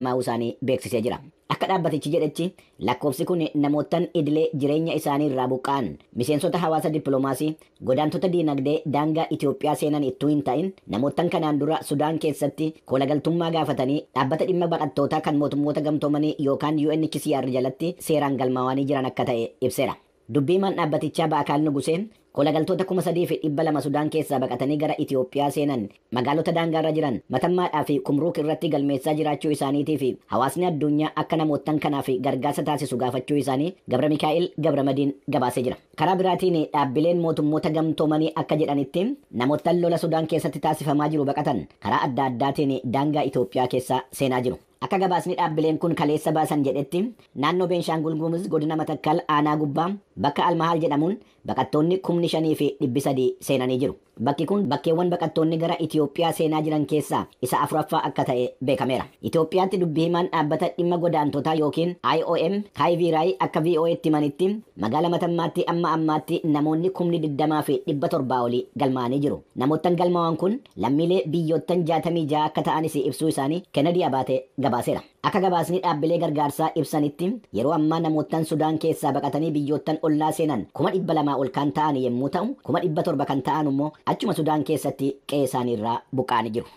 Galmaa'uu isaanii beeksisee jira. Akka dhaabbatichi jedhetti, lakkoofsi kun namoottan idilee jireenya isaanii irraa buqqa'an, miseensota hawaasa dippiloomaasii, godaantota diinagdee daangaa Itoophiyaa seenan ittuu hin ta'in, namoottan kanaan dura Sudaan keessatti koolagaltummaa gaafatanii dhaabbata dhimma baqattootaa kan mootummoota gamtoomanii yookaan UNHCR jalatti seeraan galmaawanii jiran akka ta'e ibseera. Dubbii himaan dhaabbatichaa Ba'akaal Nuguseen koolagaltoota 3,200 Sudaan keessaa baqatanii gara Itoophiyaa seenan magaalota daangaarra jiran Matammaadhaa fi Kumruuk irratti galmeessaa jiraachuu isaaniitii fi hawaasni addunyaa akka namoottan kanaaf gargaarsa taasisu gaafachuu isaanii Gabra Mikaa'el Gabramadiin gabaasee jira. Karaa biraatiin, dhaabbileen mootummoota gamtoomanii akka jedhanitti, namoottan lola Sudaan keessatti taasifamaa jiru baqatan karaa adda addaatiin daangaa Itoophiyaa keessa seenaa jiru. Akka gabaasni dhaabbileen kun kaleessa baasan jedhetti, naannoo Beenshaangul Gumuz, godina Matakkal, aanaa gubbaa, bakka Almahaal jedhamuun baqattoonni 5,300 seenanii jiru. Bakki kun bakkeewwan baqattoonni gara Itoophiyaa seenaa jiran keessaa isa afuraffaa akka ta'e beekameera. Itoophiyaatti dubbii himaan dhaabbata dhimma godaantotaa yookiin IOM Kaayiviiraay akka VOA'tti himanitti, magaala Matammaatti amma ammaatti namoonni 20,700 olii galmaa'anii jiru. Namoottan galmaa'an kun lammiilee biyyoottan 66 akka ta'anis ibsuu isaanii Kennedy Abaatee gabaaseera. Akka gabaasni dhaabbilee gargaarsaa ibsanitti, yeroo ammaa namoottan Sudaan keessaa baqatanii biyyoottan ollaa seenan 200,000 ol kan ta'an yommuu ta'u, 700,000 kan ta'an immoo achuma Sudaan keessatti qe'ee isaanii irraa buqqa'anii jiru.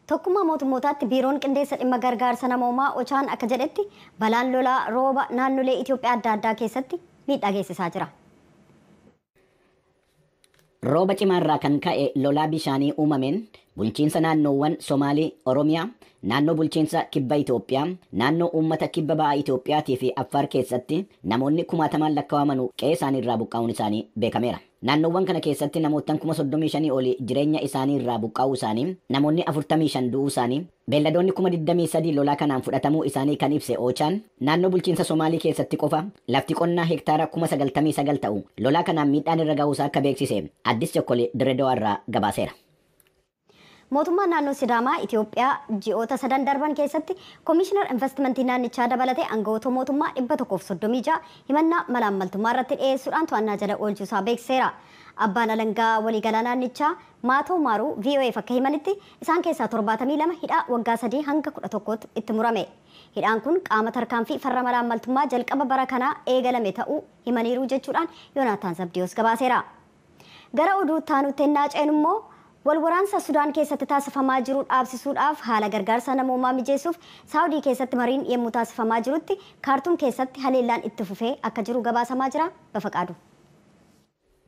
Tokkummaa mootummootaatti biiroon qindeessa dhimma gargaarsa namoomaa Ochaan akka jedhetti, balaan lolaa rooba naannolee Itoophiyaa adda addaa keessatti miidhaa geessisaa jira. Rooba cimaarraa kan ka'e lolaa bishaanii uumameen bulchiinsa naannoowwan Somaalii, Oromiyaa, naannoo bulchiinsa kibba Itoophiyaa, naannoo uummata kibba ba'a Itoophiyaatii fi Affaar keessatti namoonni kumaatamaan lakkaa'aman qe'ee isaanii irraa buqqa'uun isaanii beekameera. Naannoowwan kana keessatti namoottan 35,000 olii jireenya isaanii irraa buqqa'uu isaanii, namoonni 45 du'uu isaanii, beelladoonni 23,000 lolaa kanaan fudhatamuu isaanii kan ibse Oochaan, naannoo bulchiinsa Somaalii keessatti qofa lafti qonnaa hektaara 99,000 ta'u lolaa kanaan miidhaan irra gahuusaa akka beeksise Addis Chokkolee Dirreedawaa irraa gabaaseera. Mootummaan naannoo Sidaamaa Itoophiyaa ji'oota sadan darban keessatti koomishinar investimentii naannichaa dabalatee aangawoota mootummaa 136 himannaa malaammaltummaa irratti dhiyeessuudhaan to'annaa jala oolchuusaa beeksiseera. Abbaan alangaa waliigalaa naannichaa Maatoo Maaruu VOAf akka himanitti, isaan keessaa 72 hidhaa waggaa 3 hanga 11tti itti murame. Hidhaan kun qaama tarkaanfii farra malaammaltummaa jalqaba bara kanaa eegalame ta'uu himaniiru jechuudhaan Yoonaataan Zabdiyoos gabaaseera. Gara oduu taanutti ennaa ceenu immoo, wal waraansa Sudaan keessatti taasifamaa jiru dhaabsisuudhaaf haala gargaarsa namoomaa mijeessuuf Saawudii keessatti mariin yommuu taasifamaa jirutti Kaartuum keessatti haleellaan itti fufee akka jiru gabaasamaa jira. Bafaqaadu.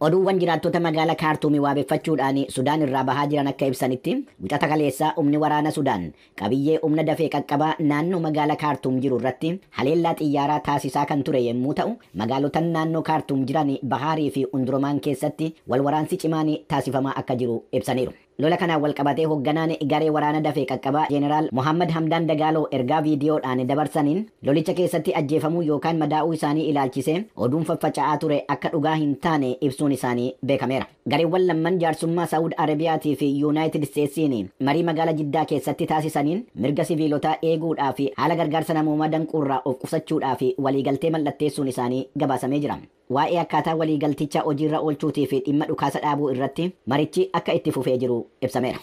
Oduuwwan jiraattota magaalaa Kaartuumii waabeffachuudhaan Sudaan irraa bahaa jiran akka ibsanitti, wixata kaleessaa humni waraana Sudaan qabiyyee humna dafee qaqqabaa naannoo magaalaa Kaartuum jiru irratti haleellaa xiyyaaraa taasisaa kan ture yommuu ta'u, magaalotan naannoo Kaartuum jiran Bahaarii fi Unduromaan keessatti wal waraansi cimaan taasifamaa akka jiru ibsaniiru. Lola kanaan wal qabatee hoogganaan garee waraana dafee qaqqabaa Jeeneraal Mohammad Hamdaan Dagaaloo ergaa viidiyoodhaan dabarsaniin lolicha keessatti ajjeefamuu yookaan madaa'uu isaanii ilaalchisee oduun faffaca'aa ture akka dhugaa hin taane ibsuun isaanii beekameera. Gareewwan lamman jaarsummaa Saawud Arabiyaatii fi Yuunaayitid Isteetsiin marii magaalaa Jiddaa keessatti taasisaniin mirga siviilotaa eeguudhaa fi haala gargaarsa namoomaa danquurraa of qusachuudhaa fi waliigaltee mallatteessuun isaanii gabaasamee jira. Waa'ee akkaataa waliigalticha hojiirra oolchuutii fi dhimma dhukaasa dhaabuu irratti marichi akka itti fufee jiru ibsameera.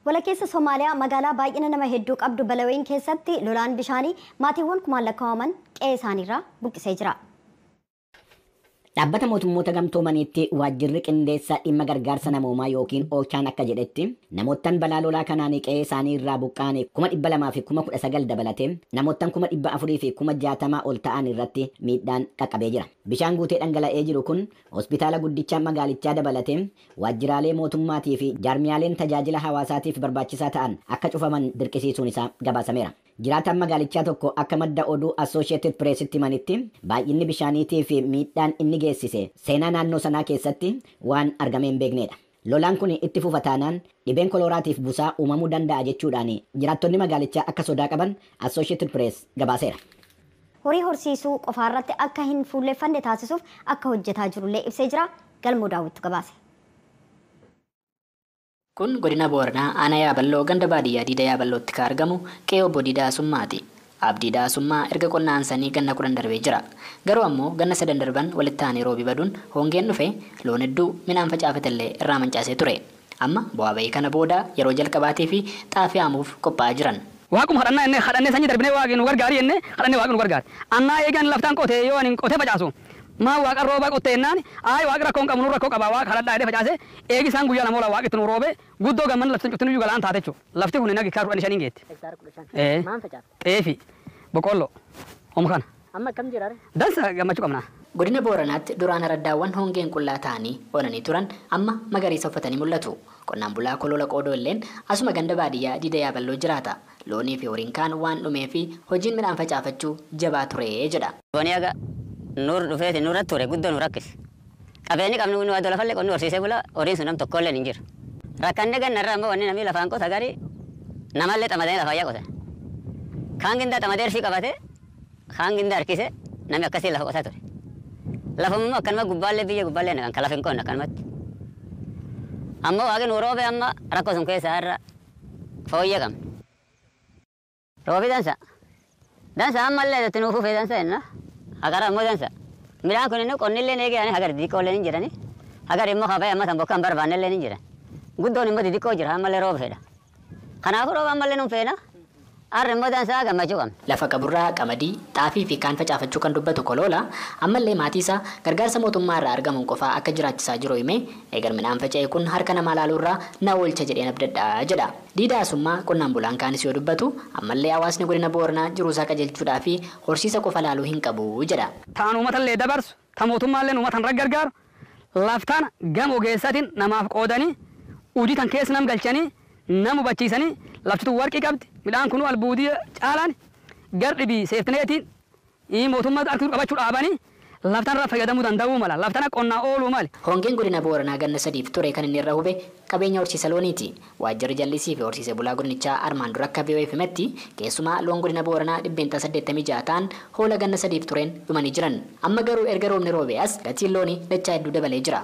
Walakkeessa Somaaliyaa magaalaa baay'ina nama hedduu qabdu Balaween keessatti lolaan bishaanii maatiiwwan kumaan lakkaa'aman qe'ee isaaniirraa buqqisee jira. Dhaabbata mootummoota gamtoomaniitti waajjirri qindeessaa dhimma gargaarsa namoomaa yookiin Oochaan akka jedhetti, namoottan balaa lolaa kanaan qe'ee isaanii irraa buqqa'an 219,000 dabalatee namoottan 460,000 ol ta'an irratti miidhaan qaqqabee jira. Bishaan guutee dhangala'ee jiru kun hospitaala guddicha magaalichaa dabalatee waajjiraalee mootummaatii fi jaarmiyaaleen tajaajila hawaasaatiif barbaachisaa ta'an akka cufaman dirqisiisuun isaa gabaasameera. Jiraataan magaalichaa tokko akka madda oduu Associated Pressitti himanitti, baay'inni bishaaniitii fi miidhaan inni geessise seenaa naannoo sanaa keessatti waan argamee hin beeknedha. Lolaan kun itti fufa taanaan dhibeen kolooraatiif busaa uumamuu danda'a jechuudhaan jiraattonni magaalichaa akka sodaa qaban Associated Press gabaaseera. Horii horsiisuu qofaarratti akka hin fuulleffanne taasisuuf akka hojjetaa jirullee ibsee jira. Galmoo Daawwittu gabaase. Kun godina Booranaa, aanaa Yaaballoo, ganda baadiyyaa Diida Yaaballootti kan argamu qe'ee obbo Diidaa Asummaati. Abdii Asummaa erga qonna aansanii ganna 10 darbee jira. Garuu ammoo ganna sadan darban walitti aanee roobi baduun hongeen dhufe loon hedduu, midhaan facaafatellee irraa mancaasee ture. Amma bu'aa bahii kana booda yeroo jalqabaatii fi xaafii haamuuf qophaa'aa jiran. Waaquma kadhannaa inni kadhannee sanyii darbinee waaqni nu gargaari jennee kadhannee waaqni nu gargaari. Annaa eegan laftaan qotee yoo ani qotee facaasu maa waaqa rooba qottee jennaan ayi waaqni rakkoo hin qabu nu rakkoo qaba waaqa kadhadhaa jedhee facaase eegi isaan guyyaa lama oola waaqni nu roobe guddoo gammanni lafti cuftin iyyuu galaan taate jechuudha. Lafti kun nagi hektaara 15 geetti. Hektaara 15. Maal facaafte? Xeefi, boqqolloo, homu kana. Amma akkam jira? Dansa gammachuu qabna. Godina Booranaatti duraan araddaawwan hongeen qullaa ta'anii onanii turan amma magariisa uffatanii mul'atu. Qonnaan bulaa Kolola Qoodoo illeen asuma ganda baadiyyaa Diida Yaaballoo jiraata. Loonii fi horiin kaan waan dhumee fi hojiin midhaan facaafachuu jabaa ture jedha. Boni aga nur dhufeeti nurra ture guddoo nu rakkise. Qabeenyi qabnu nu adoo lafallee qonni horsiisee bula horiin sun nam tokkolleen hin jiru. Rakkanne gannarra ammoo wanni namni lafaan qota gari namallee xamadanii lafaa yaa qota. Kaan gindaa xamadee irshii qabate kaan gindaa harkise namni akkasii lafa qotaa ture. Lafummaa akkanuma gubbaallee biyya gubbaallee naqan kan lafa hin qonne akkanumatti. Ammoo waaqni nu roobe amma rakkoo sun keessa har'a fooyyee qabna. Roobi dansa. Dansa ammallee itti nuuf fufee dansa jenna. Hagara ammoo dansa. Midhaan kun inni qonnillee ni eegee hagar xixiqqoollee ni jirani. Hagar immoo haba'ee amma tan bokkaan barbaannellee ni jiran. Guddoon immoo xixiqqoo jira ammallee rooba fedha. Kanaafuu rooba ammallee nuun feena. Har'a immoo dansaa gammachuu qabna. Lafa qaburraa qamadii, xaafii fi kaan facaafachuu kan dubbatu Koloola ammallee maatii isaa gargaarsa mootummaa irraa argamuun qofaa akka jiraachisaa jiru himee eegar midhaan faca'e kun harka namaa laaluurraa na oolcha jedheen abdadhaa jedha. Diida Asummaa qonnaan bulaan kaanis yoo dubbatu ammallee hawaasni godina Booranaa jiruusaa qajeelchuudhaa fi horsiisa qofa laaluu hin qabu jedha. Taan uummatallee dabarsu, ta mootummaallee uummatan gargaaru, laftaan gama ogeessaatiin namaaf qoodanii, hojii tan keessa nam galchanii, nam hubachiisanii, laftitu warqii qabdi, midhaan kunuu albuudii caalaan gar dhibii seeftineetiin mootummaa harkisuu qabachuu dhaabanii laftaan irraa fayyadamuu danda'uu mala, laftaan qonnaa ooluu mali. Hongeen godina Booranaa ganna sadiif ture kan inni irra hube qabeenya horsiisa looniiti. Waajjirri jallisii fi horsiisa bulaa godinichaa armaan dura akka BOF himetti keessumaa loon godina Booranaa 86% ta'an hoola ganna sadiif tureen dhumanii jiran. Amma garuu erga roobni roobee as gatiin loonii dachaa hedduu dabalee jira.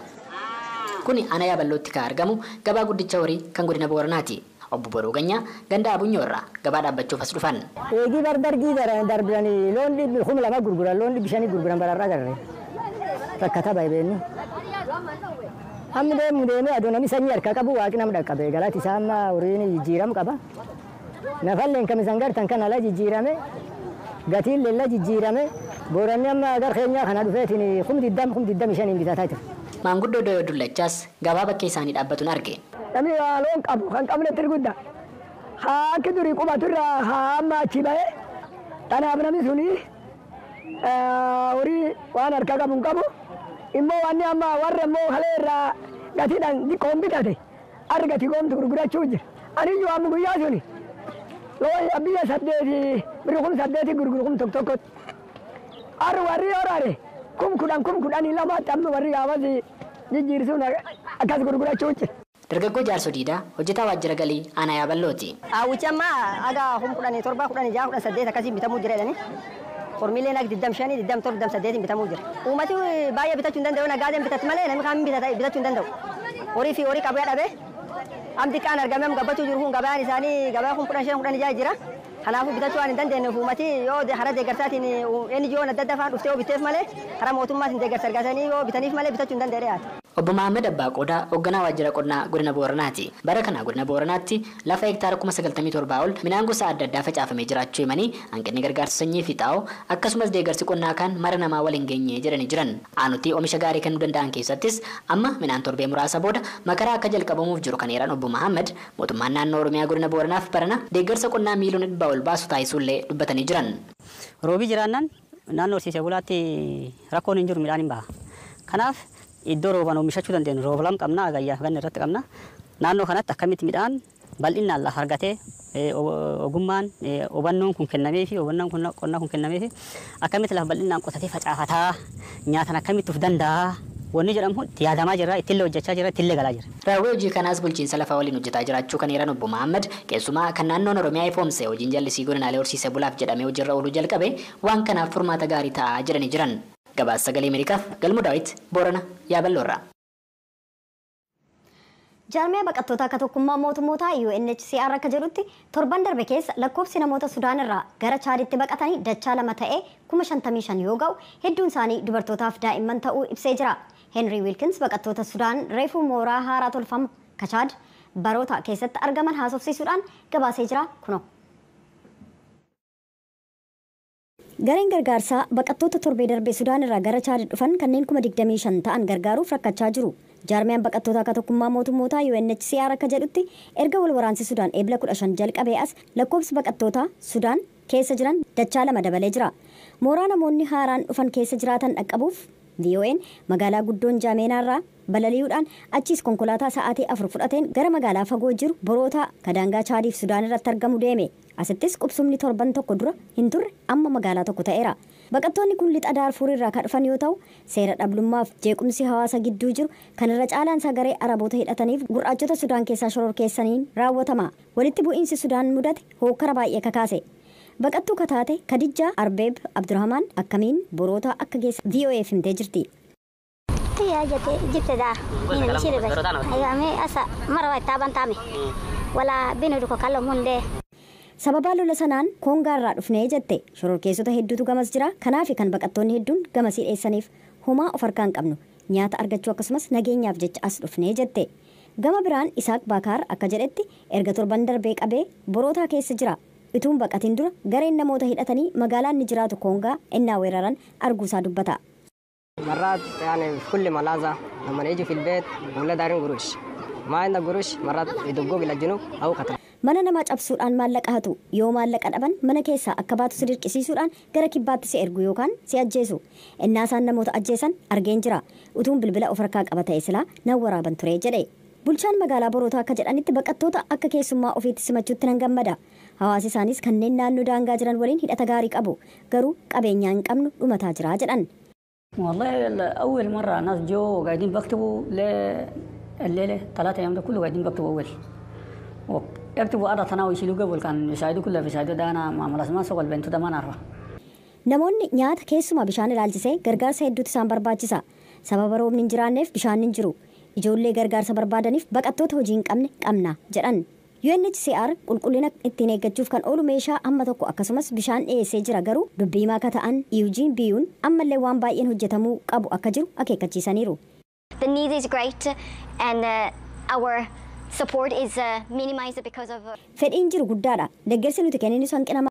Kuni Aanaa Yaaballootti kan argamu gabaa guddicha horii kan godina Booranaati. Obbo Boruu Ganyaa ganda Abunyoo irraa gabaa dhaabbachuuf as dhufan. Eegii bardargii darbanii loon dhibbi 2000 gurguran loon dhibbi 5 gurguran bararraa garre. Rakkata baay'ee beenni. Hammi deemu deemee aduu namni sanyii harkaa qabu waaqni nama dhaqqabe galati isaa amma horiin jijjiiramu qaba. Nafalleen kam isaan gartan kan ala jijjiirame gatiin leella jijjiirame Booranni amma gar keenyaa kana dhufeetiin 25,000 bitataa jira. Maanguddoo Doyoo Dullachaas gabaa bakkee isaanii dhaabbatuun arge. Namni loon qabu kan qabne tirgudda. Haa akka durii qubatu irraa haa amma achi ba'e. Kanaaf namni suni horii waan harkaa qabu hin qabu. Immoo wanni amma warra immoo kalee irraa gatiidhaan xiqqoon bitate arri gatii goomtu gurgurachuu jira. Ani iyyuu amma guyyaa suni loon biyya 8 birri 8,000 gurguru 1,000 tokkotti. Arri warri horaare 10,000 12,000 amma warri gaafas jijjiirsuun akkas gurgurachuu jira. Dargaggoo Jaarsoo Diidaa hojjetaa waajjira galii Aanaa Yaaballooti. Hawwichi amma aga 17,000, 16,000, 18 akkasiin bitamuu jira jedhanii. Hormiileen akka 25, 27, 28 bitamuu jira. Uummati baay'ee bitachuu hin danda'u nagaadeen bitatti malee namni kaan bitachuu hin danda'u. Horii fi horii qabee dhabee amti kaan argamee amma gabbachuu jiru kun gabaan isaanii gabaa 15,000, 16 jira. Kanaafuu bitachuu waan hin dandeenyeef uummati yoo hara deeggarsaatiin NGO'n adda addaa faan dhuftee yoo bitteef malee hara mootummaatiin deeggarsa argatanii yoo bitaniif malee bitachuu hin danda'e. Obbo Mahammad Abbaa Qodaa hoogganaa waajjira qonnaa godina Booranaati. Bara kana godina Booranaatti lafa hektaara 97,000 ol midhaan gosa adda addaa facaafamee jiraachuu himanii hanqinni gargaarsa sanyii fi xaa'oo akkasumas deeggarsi qonnaa kan mara namaa waliin geenye jedhanii jiran. Aanutti oomisha gaarii kennuu danda'an keessattis amma midhaan torbee muraasa booda makaraa akka jalqabamuuf jiru kan eeran Obbo Mahammad mootummaan naannoo Oromiyaa godina Booranaaf barana deeggarsa qonnaa miiliyoona 100 ol baasu taasisuullee dubbatanii jiran. Roobii jiraannaan naannoo horsiisee bulaatti rakkoon hin jiru midhaan hin baha. Kanaaf iddoo roobaan oomishachuu dandeenyu rooba lama qabna agayyaa ganna irratti qabna. Naannoo kanatti akkamitti midhaan bal'inaan lafa argatee ogummaan hubannoon kun kennamee fi hubannoon kun qonnaa kun kennamee fi akkamitti lafa bal'inaan qotatee facaafataa nyaatan akkamitti of danda'a wanni jedhamu itti yaadamaa jira ittillee hojjechaa jira ittillee galaa jira. Raawwii hojii kanaas bulchiinsa lafaa waliin hojjetaa jiraachuu kan eeran Obbo Mahammad keessumaa kan naannoon Oromiyaa ifoomse hojiin jallisii godinaalee horsiisee bulaaf jedhamee hojiirra ooluu jalqabe waan kanaaf furmaata gaarii ta'aa jedhanii jiran. Gabaasa Sagalee Ameerikaaf Galmoo Daawit Boorana Yaaballoorraa. Jaarmiyaa baqattoota akka tokkummaa mootummootaa UNHCR akka jedhutti torban darbe keessa lakkoofsi namoota Sudaan irraa gara Chaaditti baqatanii dachaa 2 ta'ee 55,000 yoo ga'u hedduun isaanii dubartootaaf daa'imman ta'uu ibsee jira. Henry Wilkins baqattoota Sudaan reefuu mooraa haaraa tolfamu Kachaad baroota keessatti argaman haasofsiisuudhaan gabaasee jira kunoo. Gareen gargaarsaa baqattoota torbee darbee Sudaan irraa gara Chaad dhufan kanneen 25,000 ta'an gargaaruuf rakkachaa jiru. Jaarmiyaan baqattoota akka tokkummaa mootummootaa UNHCR akka jedhutti erga wal waraansi Sudaan eebila 15 jalqabee as lakkoofsi baqattoota Sudaan keessa jiran dachaa lama dabalee jira. Mooraa namoonni haaraan dhufan keessa jiraatan dhaqqabuuf VOA'n magaalaa guddoon Jaameenaarraa balali'uudhaan achiis konkolaataa sa'aatii 4 fudhateen gara magaalaa fagoo jiru Borootaa kadaangaa Chaadiif Sudaan irratti argamu deeme. Asittis qubsumni torban tokko dura hin turre amma magaalaa tokko ta'eera. Baqattoonni kun lixa Daarfuur irraa kan dhufan yoo ta'u, seera dhablummaaf jeequmsi hawaasa gidduu jiru kan irra caalaan isaa garee Araboota hidhataniif gurraachota Sudaan keessaa shororkeessaniin raawwatama. Walitti bu'iinsi Sudaan mudate hookkara baay'ee kakaase. Baqattuu kataate Kadijjaa Arbeeb Abdurrahman akkamiin Borootaa akka geesse VOA'f himtee jirti. Sababaa lola sanaan Koongaarraa dhufnee jette shororkeessota hedduutu gamas jira. Kanaaf kan baqattoonni hedduun gamasii dheessaniif homaa of harkaa hin qabnu nyaata argachuu akkasumas nageenyaaf jecha as dhufnee jette. Gama biraan Isaaq Baakaar akka jedhetti erga torban darbee qabee Borootaa keessa jira. Ituun baqatiin dura gareen namoota hidhatanii magaalaan ni jiraatu Koongaa innaa weeraran arguusaa dubbata. مرات يعني في كل ملاذة لما يجي في البيت ولا دارين قروش ما عندك قروش مرات يدقوك إلى الجنوب أو قتل. Mana namaa cabsuudhaan maallaqa hatu yoo maallaqa dhaban mana keessaa akka baatu si dirqisiisuudhaan gara kibbaatti si ergu yookaan si ajjeesu. Innaa isaan namoota ajjeesan argeen jira. Utuun bilbila of harkaa qaba ta'e silaa nan waraaban ture jedhe. Bulchaan magaalaa Borootaa akka jedhanitti baqattoota akka keessummaa ofiitti simachuutti nan gammada. Hawaasi isaanis kanneen naannoo daangaa jiran waliin hidhata gaarii qabu. Garuu qabeenyaa hin qabnu dhumataa jira jedhan. والله أول مرة ناس جو قاعدين بكتبوا الليلة 3 أيام ده كله قاعدين بكتبوا أول ويكتبوا أرض تناوي يشيلوا قبل كان يساعدوا كله بيساعدوا ده أنا مع ملازمة سوق البنت ده ما نعرفه. Namoonni nyaata keessumaa bishaan ilaalchisee gargaarsa hedduutu isaan barbaachisa. Sababa roobni hin jiraanneef bishaan hin jiru. Ijoollee gargaarsa barbaadaniif baqattoota hojii hin qabne qabna jedhan. UNHCR qulqullina ittiin eeggachuuf kan oolu meeshaa amma tokko akkasumas bishaan dhiyeessee jira garuu dubbii himaa akka ta'an Eugene Biyuun ammallee waan baay'een hojjetamuu qabu akka jiru akeekkachiisaniiru. The need is great and our support is minimized because of Fedhiin jiru guddaadha. Deeggarsi nuti kenninus hanqina